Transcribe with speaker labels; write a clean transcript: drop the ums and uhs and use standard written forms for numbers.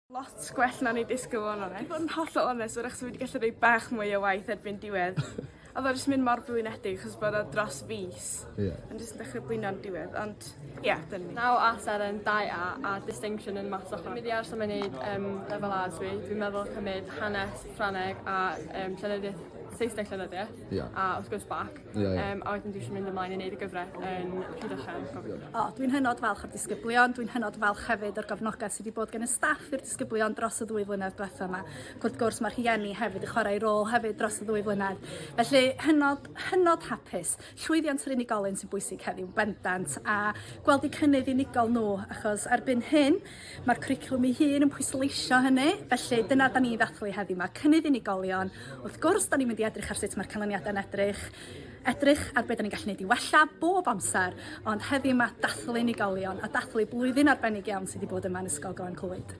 Speaker 1: Lot gwell na o'n i disgwl fo' yn onest. I fod yn hollol onest 'w'rach sa fi 'di gallu roi bach mwy o waith erbyn diwedd. Odd o jyst mynd mor flinedig 'chos bod o dros fis.
Speaker 2: Ie.
Speaker 1: O'n jyst yn dechre blino'n diwedd ond ia dyna ni.
Speaker 3: 9 A seren, 2 A a distinction yn maths a Dwi'n mynd i aros am i neud yym lefel As fi. Dwi'n meddwl cymryd hanes, Ffrangeg a yym llenyddiaeth Saesneg llenyddiaeth.
Speaker 2: Ia.
Speaker 3: A wrth gwrs bac.
Speaker 2: Ia ia.
Speaker 3: Yym a wedyn dwi isio mynd ymlaen i neud y gyfreth yn Rhydychen gobeithio.
Speaker 4: O, dwi'n hynod falch o'r disgyblion, dwi'n hynod falch hefyd o'r gefnogaeth sydd wedi bod gen y staff i'r disgyblion dros y ddwy flynedd diwetha yma. Ac wrth gwrs mae'r rhieni hefyd yn chwarae rôl hefyd dros y ddwy flynedd. Felly hynod, hynod hapus. Llwyddiant yr unigolyn sy'n bwysig heddiw, bendant, a gweld eu cynnydd unigol nhw, achos erbyn hyn mae'r cwricwlwm ei hun yn pwysleisio hynny, felly dyna da ni'n ddathlu heddiw 'ma, cynnydd unigolion. Wrth gwrs, da ni'n mynd i edrych ar sut mae'r canlyniadau'n edrych, edrych ar be da ni'n gallu neud i wella bob amser, ond heddiw 'ma dathlu unigolion a dathlu blwyddyn arbennig iawn sydd wedi bod yma yn Ysgol Glan Clwyd.